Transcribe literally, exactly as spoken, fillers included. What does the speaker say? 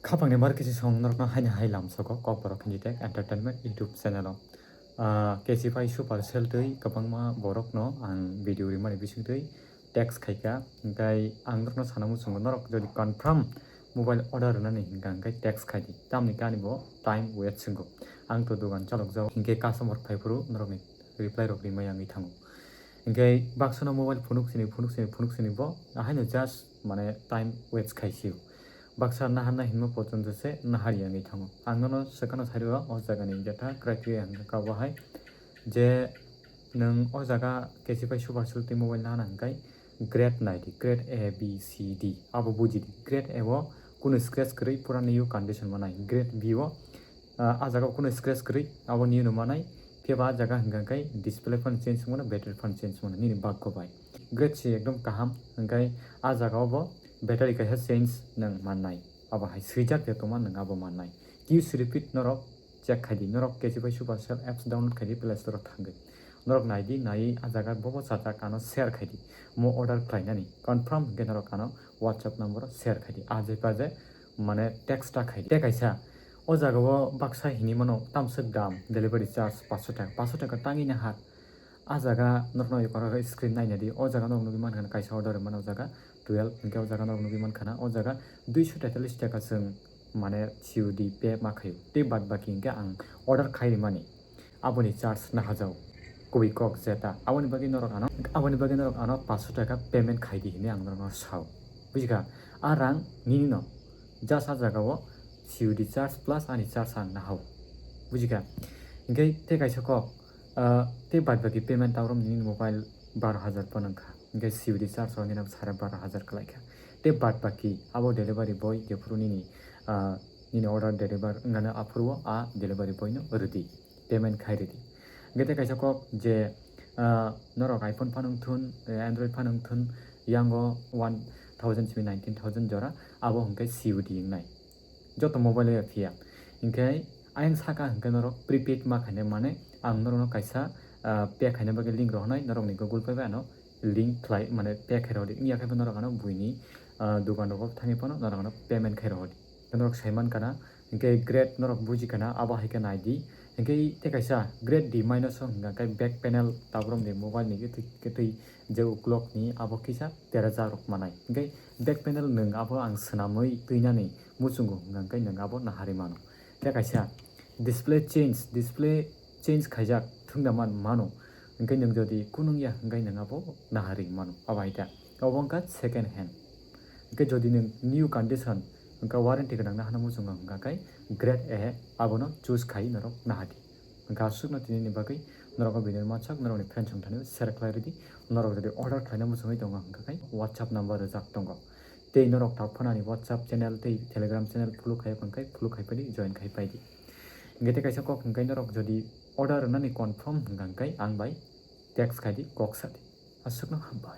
Hapangni bar kisi song norokno haini hai lamsogo Kokborok Hindi Tech Entertainment YouTube channel o. Ah, K C five Super Cell twi kwbangma borokno ang video rimani bisingtwi text khaikha, hingkai ang norokno sana muchungo norok jodi confirm mobile order rwnani hingka hingkai text khaidi, tamni kani bo time waste swngo. Ang to dogan chalokjao hingke customer phaiphuru norokni reply rok rimai wngwi thango. Hingke baksano mobile phunuk sini, phunuk sini, phunuk sini bo ahaino just mane time waste khaisio. Baksa naharna hinma pochonjose nahari wngwi thango. Ang nono swkano sario o jagani jeta criteria hingka kabo hai je nwng o jaga K C five Super Cell twi mobile nahana hingkai grade naidi, grade A, B, C, D abo bujidi. Grade A o kunu scratch kwrwi pura new condition manai. Grade B o ah, ah jaga o kunu scratch kwrwi abo new no manai. Phiya ba ah jaga hingka hingkai display phan change mano, battery phan change mano nini baggo bai. Grade C ekdom kaham, hingkai ah jaga o bo battery kaisa change nwng mannai. Abo hai swijak ya tongma nwng abo mannai. Use repeat norok check khaidi, norok K C five Super Cell apps download khaidi Play Store o thangwi. Norok naidi, nai ah jaga bobo chajak ano share khaidi. Mo order khlainani confirm hingke norok ano WhatsApp number o share khaidi. Ah je pa je mane text ta khaidi. Tei kaisa o jaga o baksa hinwi mano tamswk dam delivery charge paanch sho taka, paanch sho taka tangwi nahar. Ah jaga norokno ekora screen naina di. O jaga norok nugwi mankha kaisa order mano o jaga twelve, hingke o jaga norok nugwi mankha na o jaga duiso tetallis taka chwng mane C O D pay ma khaio. Tei bad baki hingke ang order khai rimani aboni charge nahajao. Kubui kok jeta. Aboni bagwi norok ano, aboni bagwi norok ano paanch sho taka payment khaidi hinwi ang norokno sao. Bujikha? Ah rang nini no. Just ah jaga o C O D charge plus ani charge ang nahao. Bujikha? Hingke tei kaisa kok, ah, tei bad baki payment ta rom nini mobile baro hajar phano wngkha. Hingke C O D charge o nini sare baro hajar kwlaikha. Tei bad baki abo delivery boy jephuru nini, ah, nini order deliver wngano aphuru o ah delivery boy no rwdi, payment khai rwdi. Hingke tei kaisa kok je, ah, norok iPhone phano wngthun, eh, Android phano wngthun, yango one thousand simi nineteen thousand jora, abo hingke C O D wngnai. Joto mobile o ya phiya. Hingke ayang saka hingke norok prepaid ma khainai mane ang norokno kaisa, ah, pay khaina bagwi link rohornai, norokni Google Pay bai ano link khlai mane pay khai rohordi. Wngya khe bo norok ano buini, ah, dogan rogo thangwi phano norok ano payment khai rohordi. Norok sai mankha na, hingke grade norok buji kana, abo hai khe nai di. Hingke tei kaisa grade D minus o hingka khe back panel tabuk romni mobile ni twi, twi je ukulok ni abo kisa tera ja rok manai. Hingke back panel nwng abo ang swnamwi twinani muchungo hingka khe nwng abo nahari mano. Tei kaisa display change, display change khaijak thwngna man mano, hingke nwng jodi kunung ya hingke nwng abo nahari mano, abo hai ta. Abo wngkha second hand. Hingke jodi nwng new condition, hingke warranty gwnang nahana muchungo hingka khe grade A abono choose khai norok nahadi. Hingke aswkno tinini bagwi norok o video machak norokni friend songthani share khlai rwdi. Norok jodi order khlaina muchungwi tongo hingka khe WhatsApp number rijak tongo. Tei norok tabuk phano ani WhatsApp channel tei Telegram channel follow khai phano khe follow khai phaidi, join khai phaidi. Hingke tei kaisa kok hingke norok jodi order rwnani confirm hingka hingke ang bai text khaidi, kok sadi. Aswkno hambai.